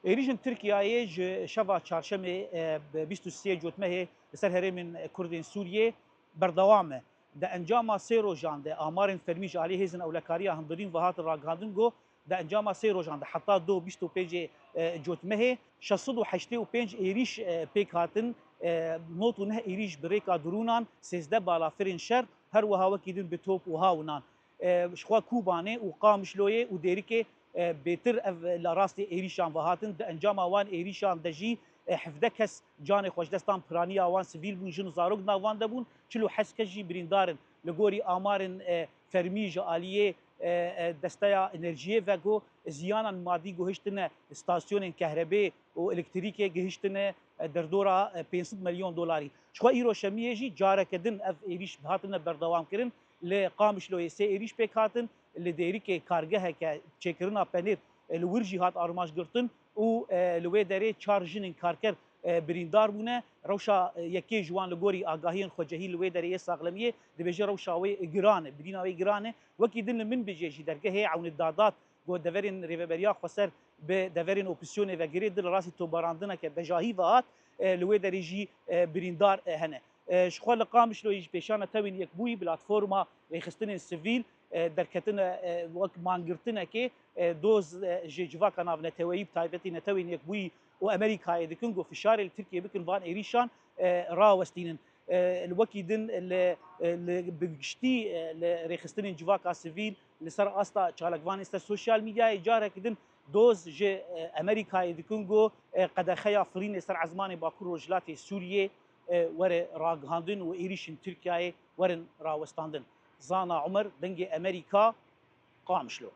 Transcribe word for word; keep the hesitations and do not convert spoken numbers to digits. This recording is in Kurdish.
Êrîşên Tirkiyeyê ji şeva çarşemê, e, bi bîst û sê Cotmehê li ser herêmên Kurdên Sûriyê berdewam e. Di encama sê rojan de amarên fermî ji alî hêzên ewlekariya hundirîn ve hatin ragihandin ku di encama sê rojan de heta do bîst û pêncê, e, Cotmehê şeş sed û heştê û pênc êrîş, e, pêk hatin, e, nod û neh êrîş bi rêka dirûnan, sêzdeh balafirên şer, her wiha wekî din bi top û hawnan. E, ji xwe Kobanê û Qamişloyê û Dêrikê, e, bêtir ev li rastê êrîşan ve hatin. Di encama wan êrîşan de jî, e, hevdeh kes canê xwe ji dest dan, piraniya wan sivîl bûn, jin û zarok di nav wan de bûn, çil û heşt kes jî birîndar in. Li gorî amarên, e, fermî ji aliyê, e, e, desteya enerjiyê ve ku ziyanan madî guhiştine, stasyonên kehrebê û elektrîkê gihiştine, e, derdora, e, pênc sed milyon dolarî. Ji xwe îro şemiyê jî careke din ev êrîş hatine berdewam kirin. Li Qamişloyê sê êrîş pêk hatin, li Dêrikê kargeheke çêkirina penêr, e, li wir jî hat armanc girtin û, e, li wê derê çar jinên karker, e, birîndar bûne. Rewşa, e, yekê ji wan li gorî agahiyên xwecehî li wê derê yê saxlemiyê dibêje rewşa wê giran e, birîna wê giran e. Wekî din li Minbicê jî dergehê Ewnî Dadat ku deverên Rêveberiya Xweser bi deverên opozîsyonê ve girê di li rastî tobarandineke bejahî ve hat, e, li wê derê jî, e, birîndar, e, hene. E, ji xwe li Qamişloyê jî pêşa Netewên Yekbûyî, platforma rêxistinên sivîl, e, derketine, e, wek mangirtinekê, e, doz, e, ji civaka navneteweyî, bi taybetî Netewên Yekbûyî û Amerîkayê dikin ku fişarê li Tirkiyê bikin van êrîşan, e, rawestînin. E, li wekî din li, e, li bi giştî, e, li rêxistinên civaka sivîl li ser asta çalakvanên ser sosyal medyayê careke din doz ji, e, Amerîkayê dikin ku, e, qedexeya firînê ser ezmanê Bakur Rojhilatê Sûriyê, e, were ragihandin û êrîşên Tirkiyeyê werin rawestandin. Zana Umer, Dengê Amerîka, Qamişlo.